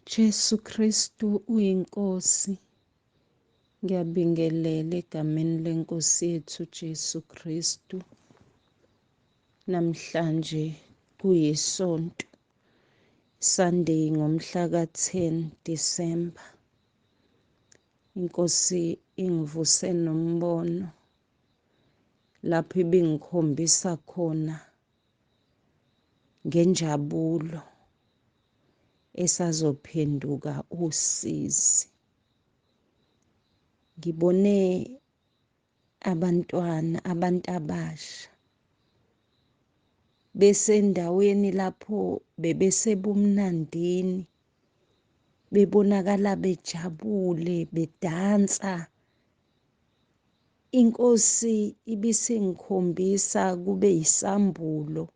Jesu Kristu uyiNkosi. Ngiyabingelela egameni leNkosi yethu Jesu Kristu. Namhlanje kuyiSonto, Sunday ngomhla ka-10 December. INkosi ingivuse nombono lapho ibingikhombisa khona ngenjabulo esazophenduka usizi. Ngibone abantwana, abantu abasha besendaweni lapho bebesebumnandini, bebonakala bejabule, bedansa. INkosi ibisingikhombisa kube yisambulo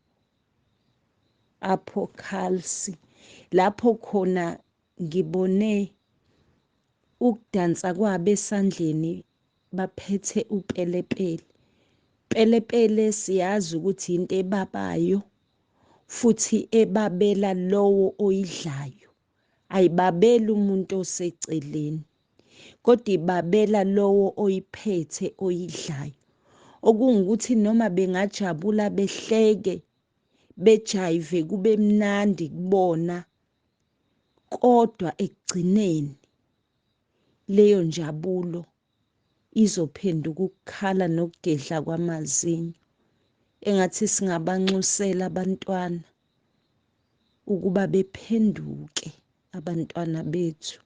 apokhalsi lapho khona ngibone ukudansa kwabo esandleni baphethe upelepele. Pelepele siyazi ukuthi into ebabayo futhi ebabela lowo oyidlayo, ayibabeli umuntu oseceleni, kodwa ibabela lowo oyiphethe oyidlayo. Okungukuthi noma bengajabula behleke bejayive kube mnandi kubona, kodwa ekugcineni leyo njabulo izophenduka ukukhala nokugedla kwamazinyo. Engathi singabanxusela abantwana ukuba bephenduke, abantwana bethu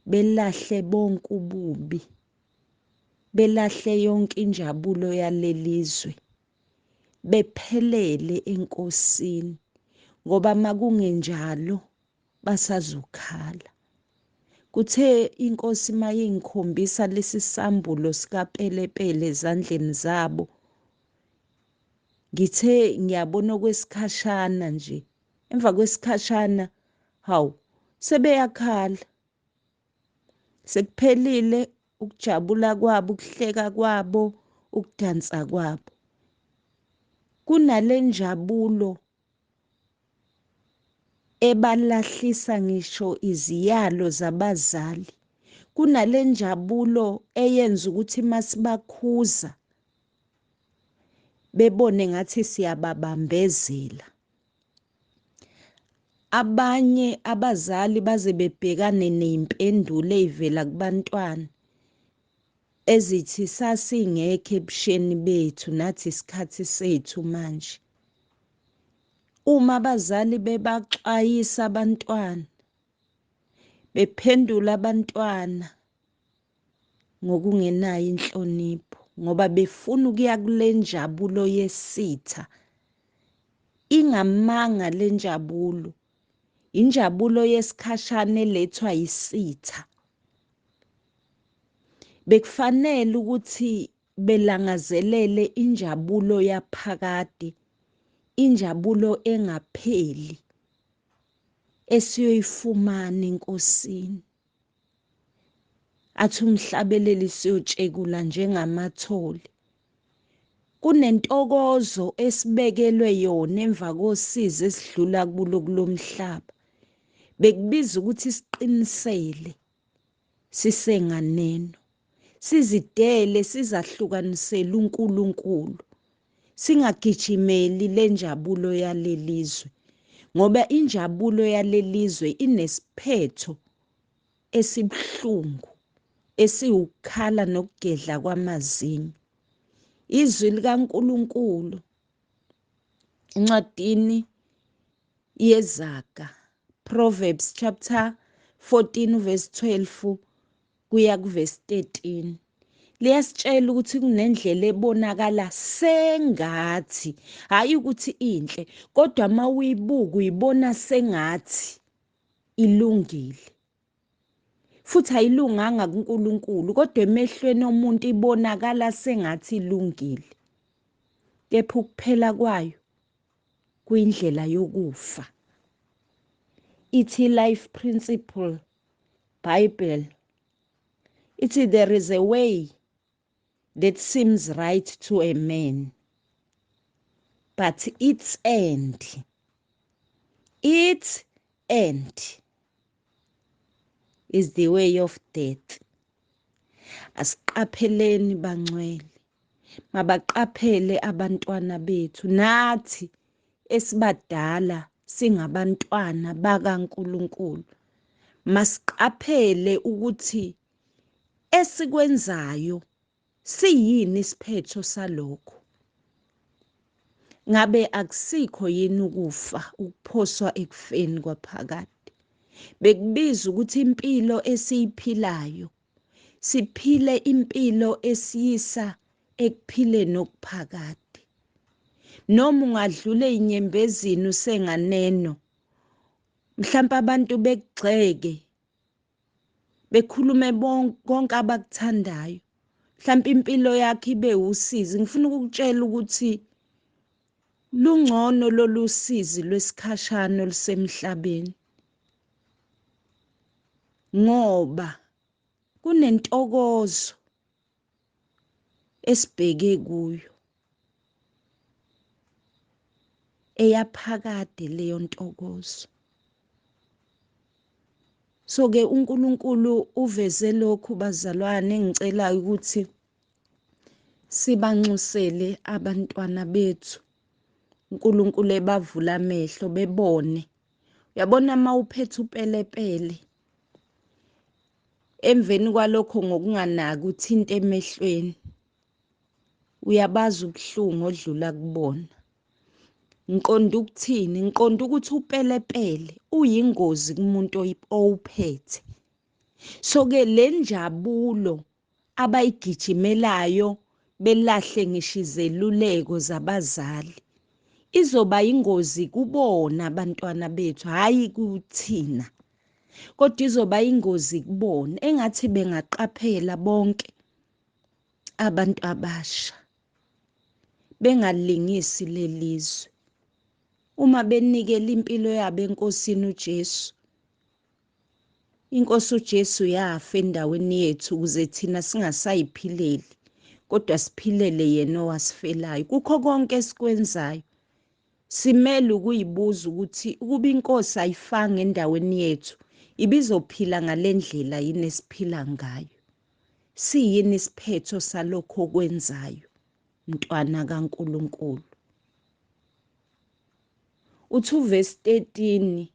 belahle bonke ububi, belahle yonke injabulo yalelizwe, bephelele eNkosini, ngoba makungenjalo basazokhala. Kuthe iNkosi mayingikhombisa lesi sambulo sikapelepele ezandleni zabo, ngithe ngiyabona okwesikhashana nje, emva kwesikhashana hawu sebeyakhala, sekuphelile ukujabula kwabo, ukuhleka kwabo, ukudansa kwabo. Kunale njabulo ebalahlisa ngisho iziyalo zabazali, kunale njabulo eyenza ukuthi masibakhuza bebone ngathi siyababambezela. Abanye abazali baze bebhekane ney'mpendulo ey'vela kubantwana ezithi sasingekho ebusheni bethu, nathi isikhathi sethu manje. Uma abazali bebaxwayisa abantwana, bephendula abantwana ngokungenayo inhlonipho, ngoba befuna ukuya kule njabulo yesitha. Ingamanga le njabulo, injabulo yesikhashana elethwa yisitha. Bekufanele ukuthi belangazelele injabulo yaphakade, injabulo engapheli esiyoyifumana eNkosini. Athi umhlabeleli siyotshekula njengamathole. Kunentokozo esibekelwe yona emva kosizi esidlula kulo kulomhlaba. Bekubiza ukuthi siqinisele sisenganeno, sizidele, sizahlukanisele uNkulunkulu, singagijimeli lenjabulo yalelizwe, ngoba injabulo yalelizwe inesiphetho esibuhlungu esiwukukhala nokugedla kwamazinyo. Izwi likaNkulunkulu encwadini yeZaga, Proverbs chapter 14 verse 12 kuya kuverse 13, liyasitshela ukuthi kunendlela ebonakala sengathi, hayi ukuthi inhle, kodwa uma uyibuka uyibona sengathi ilungile, futhi ayilunganga kuNkulunkulu, kodwa emehlweni omuntu ibonakala sengathi ilungile, kepha ukuphela kwayo kuyindlela yokufa. Ithi Life Principle Bible, ithi there is a way that seems right to a man, but its end is the way of death. Asiqapheleni bangcwele, mabaqaphele abantwana bethu, nathi esibadala singabantwana bakaNkulunkulu, masiqaphele ukuthi esikwenzayo siyini isiphetho salokho. Ngabe akusikho yini ukufa, ukuphoswa ekufeni kwaphakade? Bekubiza ukuthi impilo esiyiphilayo siphile impilo esiyisa ekuphileni okuphakade. Noma ungadlula ey'nyembezini usenganeno, mhlampe abantu bekugxeke, bekhulume konke abakuthandayo, mhlampe impilo yakho ibe usizi. Ngifuna ukukutshela ukuthi lungcono lolu sizi lwesikhashana olusemhlabeni, ngoba kunentokozo esibheke kuyo eyaphakade leyo ntokozo. So ke uNkulunkulu uveze lokhu bazalwane, engicela ukuthi sibanxusele abantwana bethu, uNkulunkulu ebavula amehlo bebone. Uyabona uma uphethe upelepele, emveni kwalokho ngokunganaki uthinta emehlweni, uyabazi ubuhlungu odlula kubona. Ngiqonda ukuthini? Ngiqonda ukuthi upelepele uyingozi kumuntu owuphethe. So ke le njabulo abayigijimelayo belahle ngisho izeluleko zabazali izoba ingozi kubona abantwana bethu, hhayi kuthina, kodwa izoba ingozi kubona. Engathi bengaqaphela bonke abantu abasha, bengalingisi lelizwe. Uma benikela impilo yabo eNkosini uJesu, iNkosi uJesu yafa endaweni yethu ukuze thina singasayiphileli, kodwa siphilele yena owasifelayo. Kukho konke esikwenzayo simele ukuyibuza ukuthi ukuba iNkosi ayifanga endaweni yethu, ibizophila ngalendlela yini esiphila ngayo? Siyini isiphetho salokho okwenzayo, mntwana kaNkulunkulu? Uthi uvesi 13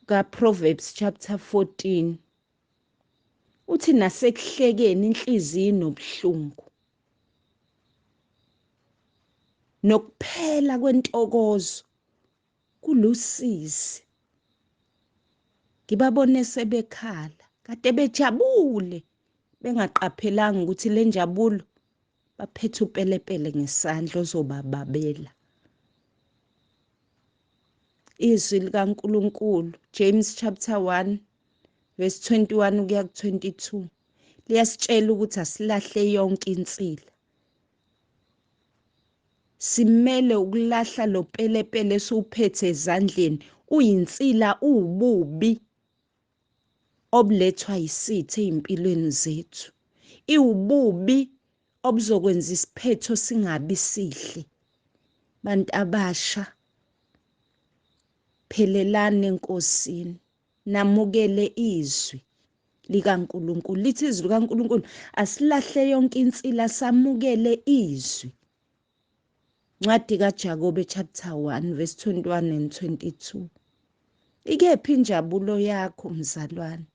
kaProverbs chapter 14, uthi nasekuhlekeni inhliziyo inobuhlungu, nokuphela kwentokozo kulusizi. Ngibabone sebekhala, kade bejabule, bengaqaphelanga ukuthi le njabulo baphethe upelepele ngesandla ozobababela. Izwi likaNkulunkulu, James chapter 1 verse 21 ukuya ku-22, liyasitshela ukuthi asilahle yonke insila. Simele ukulahla lo pelepele esiwuphethe ezandleni, uyinsila, uwububi obulethwa yisitha ey'mpilweni zethu, iwububi obuzokwenza isiphetho singabi sihle. Bantu abasha, phelelani eNkosini, namukele izwi likaNkulunkulu. Lithi izwi likaNkulunkulu asilahle yonke insila, samukele izwi. Ncwadi kaJakobe chapter 1 verse 21 and 22. Ikephi injabulo yakho mzalwane?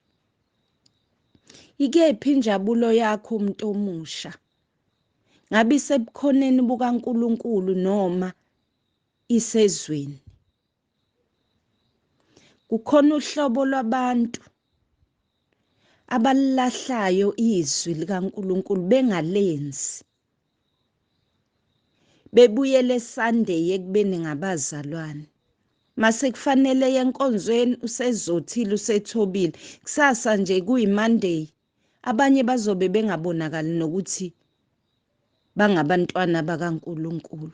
Ikephi injabulo yakho umuntu omusha? Ngabe isebukhoneni bukaNkulunkulu noma isezweni? Kukhona uhlobo lwabantu abalilahlayo izwi likaNkulunkulu bengalenzi, bebuyele Sunday ekubeni ngabazalwane. Mase kufanele yenkonzweni usezothile, usethobile. Kusasa nje kuyiMonday, abanye bazobe bengabonakali nokuthi bangabantwana bakaNkulunkulu.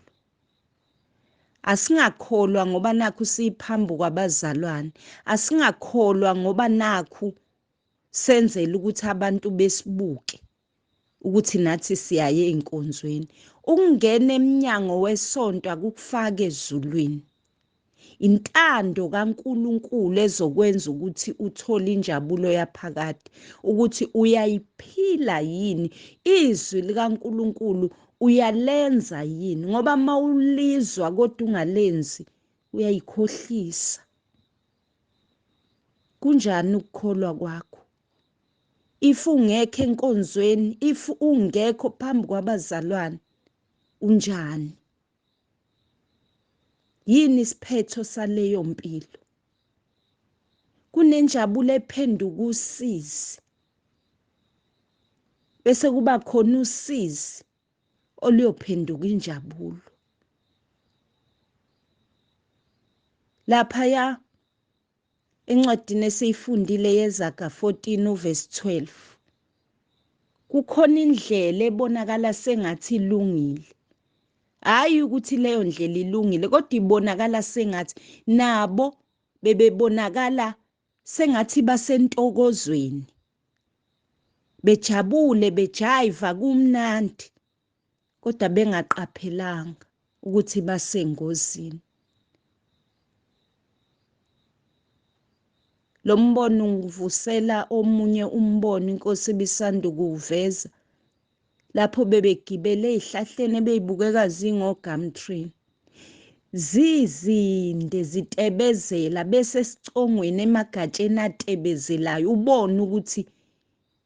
Asingakholwa ngoba nakhu siphambi kwabazalwane, asingakholwa ngoba nakhu senzela ukuthi abantu besibuke ukuthi nathi siyaye ey'nkonzweni. Ukungena emnyango wesonto akukufaki ezulwini. Intando kaNkulunkulu ezokwenza ukuthi uthole injabulo yaphakade, ukuthi uyayiphila yini izwi likaNkulunkulu, uyalenza yini, ngoba mawulizwa kodwa ungalenzi uyayikhohlisa. Kunjani ukukholwa kwakho? If ungekho enkonzweni, if ungekho phambi kwabazalwane, unjani? Yini isiphetho saleyo mpilo? Kunenjabulo ephenduka usizi, bese kuba khona usizi oluyophenduka injabulo. Laphaya encwadini esiyifundile yeZaga 14 uverse 12, kukhona indlela ebonakala sengathi ilungile. Hhayi ukuthi leyo ndlela ilungile, kodwa ibonakala sengathi nabo bebebonakala sengathi basentokozweni, bejabule, bejayiva, kumnandi, kodwa bengaqaphelanga ukuthi basengozini. Lo mbono ungivusela omunye umbono inkosi ebisanda ukuwuveza, lapho bebegibele ey'hlahleni ebey'bukeka zingo-gumtree, zizinde zitebezela, bese esicongweni emagatsheni atebezelayo, ubone ukuthi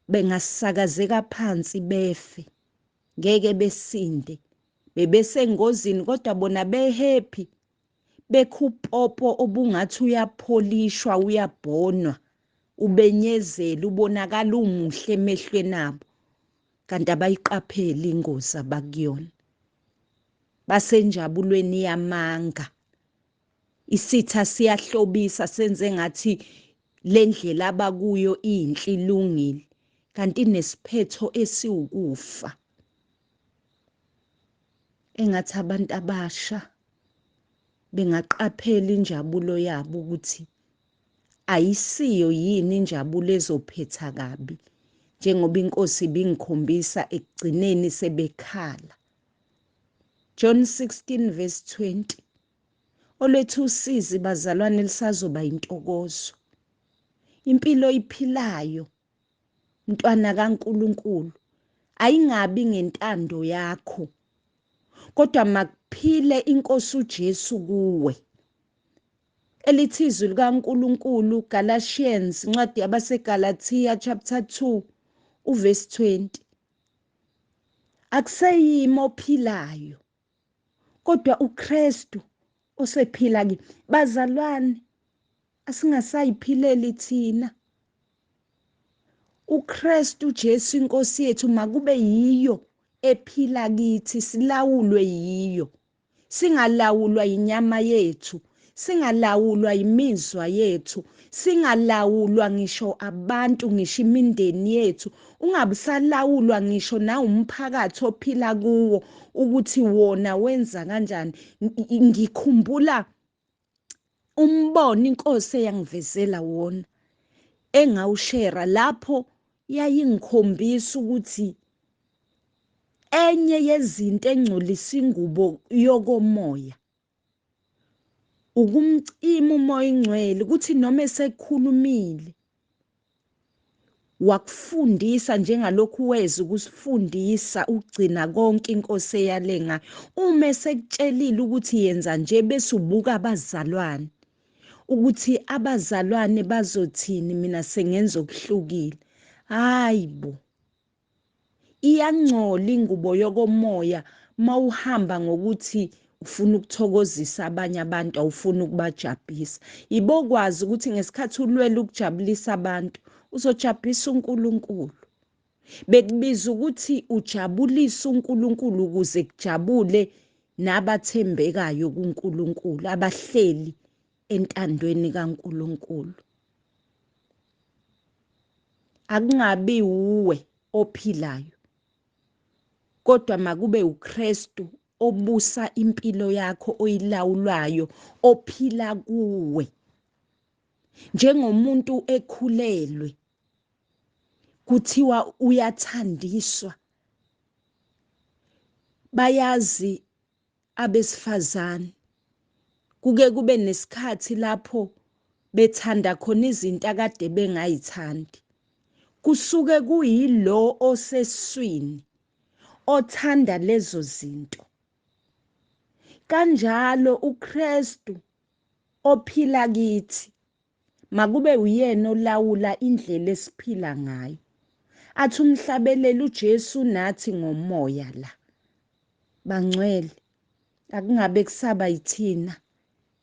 bengasakazeka phansi befe, ngeke besinde, bebesengozini kodwa bona be-happy, bekhupopo obungathi uyapholishwa, uyabhonwa, ubenyezela, ubonakala umuhle emehlweni abo, kanti abayiqapheli ingozi abakuyona. Basenjabulweni yamanga. Isitha siyahlobisa senze ngathi le ndlela abakuyo inhle, ilungile, kanti inesiphetho esiwukufa. Engathi abantu abasha bengaqaphela injabulo yabo ukuthi ayisiyo yini injabulo ezophetha kabi, njengoba inkosi ibingikhombisa ekugcineni sebekhala. John 16 verse 20, olwethu usizi bazalwane lisazoba intokozo. Impilo oyiphilayo mntwana kaNkulunkulu ayingabi ngentando yakho, kodwa makuphile inkosi uJesu kuwe. Elithi izwi likaNkulunkulu, Galatians, incwadi yabaseGalatia chapter 2 uverse 20, akuseyimi ophilayo kodwa uKristu osephila kimi. Bazalwane, asingasayiphileli thina. uKristu Jesu inkosi yethu makube yiyo ephila kithi, silawulwe yiyo, singalawulwa inyama yethu, singalawulwa imizwa yethu, singalawulwa ngisho abantu, ngisho imindeni yethu, ungabisalawulwa ngisho nawumphakathi ophila kuwo ukuthi wona wenza kanjani. Ngikhumbula umbono inkosi eyangivezela wona engawushera lapho, yayingikhombisa ukuthi enye yezinto engcolisa ingubo yokomoya ukumcima umoya ingcwele, ukuthi noma esekhulumile wakufundisa njengalokhu weza ukusifundisa ukugcina konke inkosi eyale ngayo. Uma esekutshelile ukuthi yenza nje, bese ubuka abazalwane ukuthi abazalwane bazothini, mina sengenza okuhlukile. Hayi bo, iyangcola ingubo yokomoya mawuhamba ngokuthi ufuna ukuthokozisa abanye abantu, awufuni ukubajabhisa. Ibokwazi ukuthi ngesikhathi ulwela ukujabulisa abantu uzojabhisa uNkulunkulu. Bekubiza ukuthi ujabulise uNkulunkulu ukuze kujabule nabathembekayo kuNkulunkulu, abahleli entandweni kaNkulunkulu. Akungabi uwe ophilayo, kodwa makube uKristu obusa impilo yakho, oyilawulayo, ophila kuwe. Njengomuntu ekhulelwe kuthiwa uyathandiswa, bayazi abesifazane Kuke kube nesikhathi lapho bethanda khona izinto akade bengayithandi. Kusuke kuyilo oseswini othanda lezo zinto. Kanjalo uKristu ophila kithi makube uyena olawula indlela esiphila ngayo. Athi umhlabeleli uJesu nathi ngomoya la. Bangcwele, akungabe kusaba yithina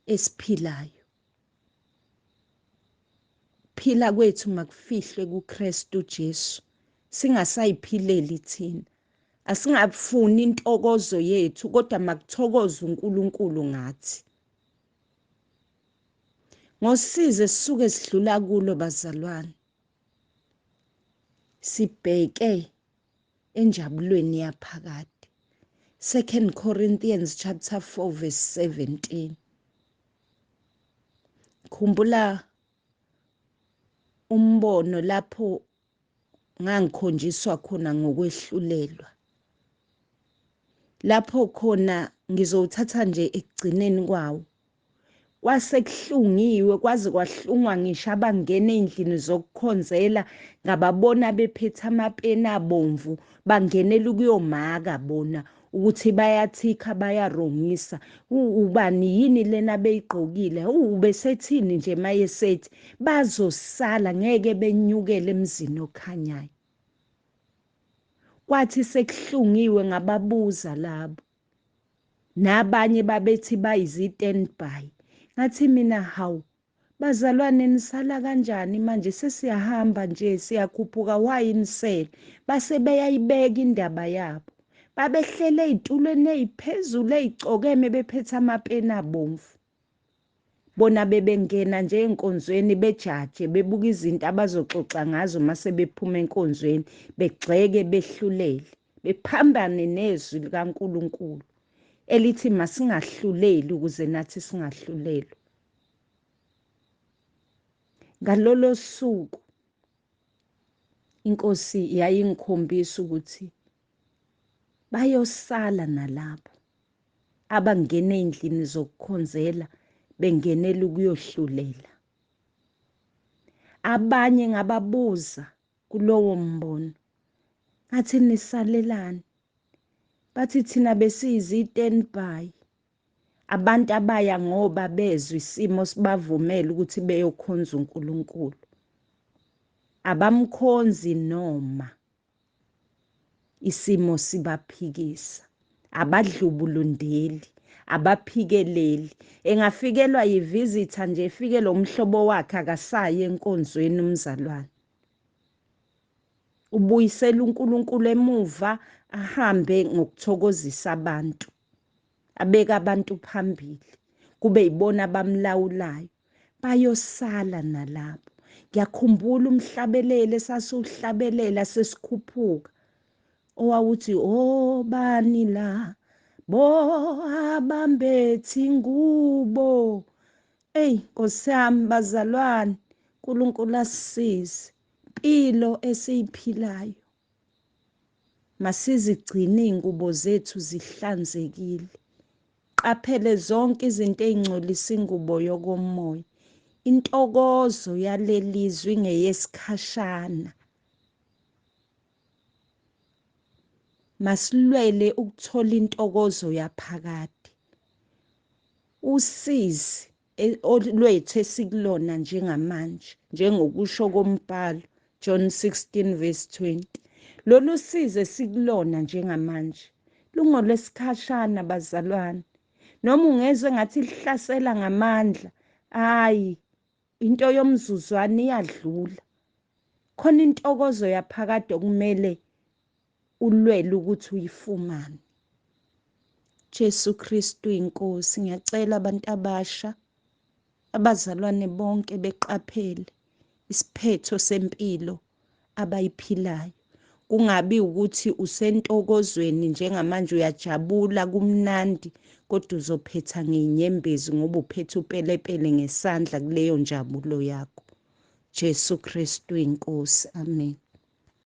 esiphilayo. Phila kwethu makufihlwe kuKristu Jesu, singasayiphileli thina. Asingafuni intokozo yethu, kodwa makuthokoze uNkulunkulu ngathi. Ngosizi esisuke sidlula kulo bazalwane, sibheke enjabulweni yaphakade. 2 Corinthians chapter 4 verse 17. Khumbula umbono lapho ngangikhonjiswa khona ngokwehlulelwa. Lapho khona ngizowuthatha nje ekugcineni kwawo. Kwase kuhlungiwe, kwaze kwahlungwa ngisho abangena ey'ndlini zokukhonzela, ngababona bephethe amapeni abomvu, bangenela ukuyomaka bona ukuthi bayathikha, bayarongisa. Ubani yini lena beyigqokile? Ubesethini nje mayesethi bazosala, ngeke benyukele emzini okhanyayo. Kwathi sekuhlungiwe ngababuza labo, nabanye babethi bayizi-standby. Ngathi mina, hawu bazalwane, nisala kanjani manje? Sesiyahamba nje, siyakhuphuka, why nisele? Base beyayibeka indaba yabo. Babehlele ey'tulweni ey'phezulu ey'cokeme bephethe amapeni abomvu. Bona bebengena nje enkonzweni bejaje, bebuka izinto abazoxoxa ngazo mase bephuma enkonzweni, begxeke, behlulele, bephambane nezwi likaNkulunkulu elithi masingahluleli ukuze nathi singahlulelwa. Ngalolo suku inkosi yayingikhombisa ukuthi bayosala nalabo abangena ey'ndlini zokukhonzela bengenela ukuyohlulela. Abanye ngababuza kulowo mbono, ngathi nisalelani? Bathi thina besiyizi-standby, abantu abaya ngoba bezwe isimo sibavumela ukuthi beyokhonza uNkulunkulu. Abamkhonzi noma isimo sibaphikisa, abadlubulundeli, abaphikeleli. Engafikelwa yi-visitor nje, efikele umhlobo wakhe, akasayi enkonzweni umzalwane. Ubuyisela uNkulunkulu emuva, ahambe ngokuthokozisa abantu, abeke abantu phambili, kube yibona abamlawulayo. Bayosala nalabo. Ngiyakhumbula umhlabeleli esasiwuhlabelela sesikhuphuka, owawuthi obani la bo abambethi ingubo. Eyi Nkosi yami bazalwane, uNkulunkulu asisize. Impilo esiyiphilayo, masizigcine iy'ngubo zethu zihlanzekile. Qaphele zonke izinto ey'ngcolisa ingubo yokomoya. Intokozo yaleli zwi ingeyesikhashana. Masilwele ukuthola intokozo yaphakade. Usizi olwethu esikulona njengamanje, njengokusho kombhalo John 16 verse 20. Lolu sizi esikulona njengamanje lungolwesikhashana bazalwane. Noma ungezwe ngathi lihlasela ngamandla, hayi, into yomzuzwana iyadlula. Khona intokozo yaphakade okumele ulwele ukuthi uyifumane. Jesu Kristu inkosi, ngiyacela abantu abasha, abazalwane bonke beqaphele isiphetho sempilo abayiphilayo. Kungabi ukuthi usentokozweni njengamanje, uyajabula, kumnandi, kodwa uzophetha ngey'nyembezi ngoba uphethe upelepele ngesandla kuleyo njabulo yakho. Jesu Kristu inkosi. Amen.